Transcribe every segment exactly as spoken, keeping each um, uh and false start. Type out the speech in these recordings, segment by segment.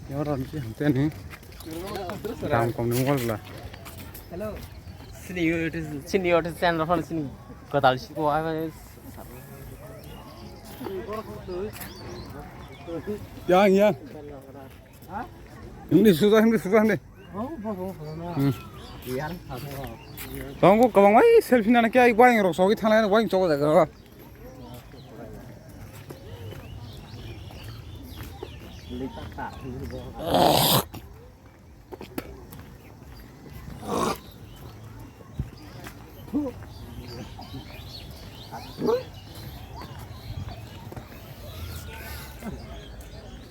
Yaran si hante ni. Ram kom ni mobile la. Hello. Sini YouTube, sini YouTube channel rok sini kotal si ko ai. Yang, yang. Hindi sudah, hindi sudah, hindi. Hmm. Tong ko kabang ai selfie nana kya ai wang rok sogi thana wang chok jaga.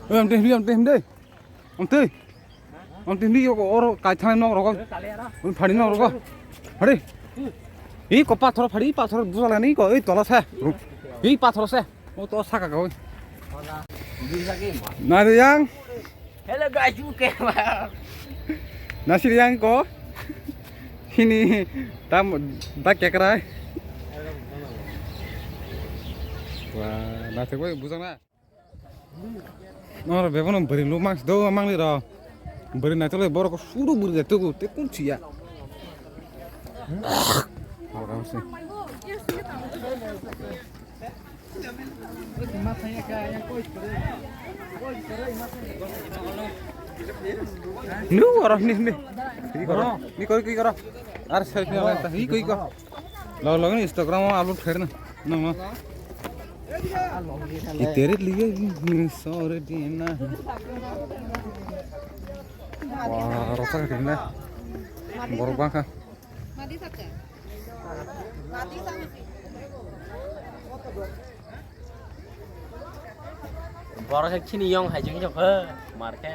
Em teh, em teh, em teh. Amtwi. Amtwi ni oro kai thani nok rogo. Phani nok rogo. Phani. I ko pathor phani pathor bujala ni ko i tola se. I pathor se. O to saka ko. Na de yang. Hello guys, you can. Nasir yang ko. Sini tam da kekrai. Wah, na te ko bujang na. Nor bebono bwrwi luk mangsi do mangli ro. Bwrwi naitole borok sudu bwrwi de tugu te kun siya. Nu oro ni ni. Ni koro ni koro ki koro. Ar selfie ala ta hi koi ko. Log log ni Instagram o upload khair na. Nang no. Itere liye sore dina. Wah, rasa ka dina. Borok bangkha. Borok khe chini yong hai jeng jeng khe mar khe.